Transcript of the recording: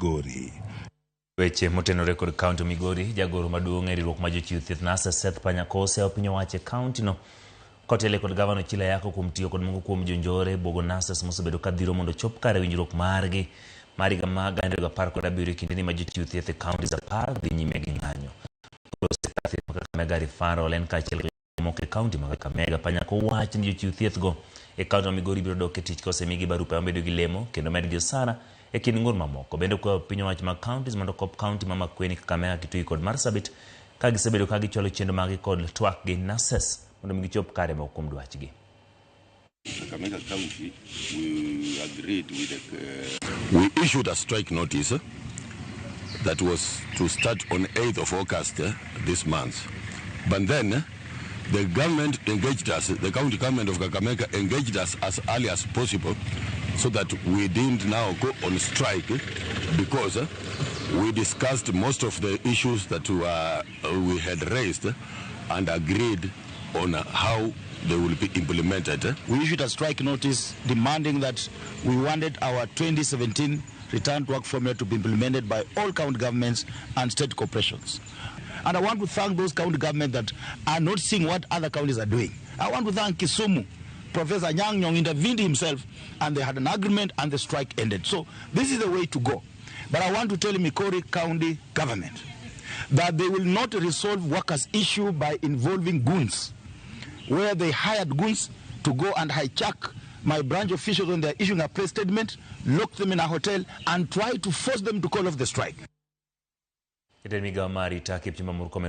Migori. Weche motenore kod kaunti Migori, jagoro maduong' e riwruok mar jochiw thieth Nurses Seth Panyako oseyawo piny owacho e kaunti no kotele kod gavana Ochilo Ayacko kuom tiyo kod moko kuom jonjore buogo nurses mosebedo ka dhiro mondo ochop kare winjruok margi mar higa ma 2017 e kindeni ma jochiw thieth e counties 10 dhi nyime gi ng'anyo. Koro osiptal thieth ma Kakamega Referral en kaachiel kod moko e kaunti ma Kakamega. Panyako wacho ni jochiw thieth go e kaunti ma Migori biro dok e tich ka osemigi barupe mabedo gi lemo kendo medgi osara e kind ng'ur mamoko. Bende okwayo piny owacho mag counties mondo okop kaunti ma Makueni, Kakamega, Kitui kod Marsabit ka gisebedo ka gichwalo chenro maggi kod twak gi nurses mondo mi gichop kare moko kuom dwachgi. Kakamega County, we agreed with the We issued a strike notice that was to start on 8th of August this month. But then the government engaged us, the county government of Kakamega engaged us as early as possible so that we didn't now go on strike because we discussed most of the issues that we had raised and agreed on how they will be implemented. We issued a strike notice demanding that we wanted our 2017 return to work formula to be implemented by all county governments and state corporations. And I want to thank those county governments that are not seeing what other counties are doing. I want to thank Kisumu. Professor Anyang' Nyong'o intervened himself and they had an agreement and the strike ended. So this is the way to go. But I want to tell Migori County government that they will not resolve workers' issue by involving goons, where they hired goons to go and hijack my branch officials when they're issuing a press statement, lock them in a hotel, and try to force them to call off the strike. Jatend migao mar arita Kipchumba Murkomen.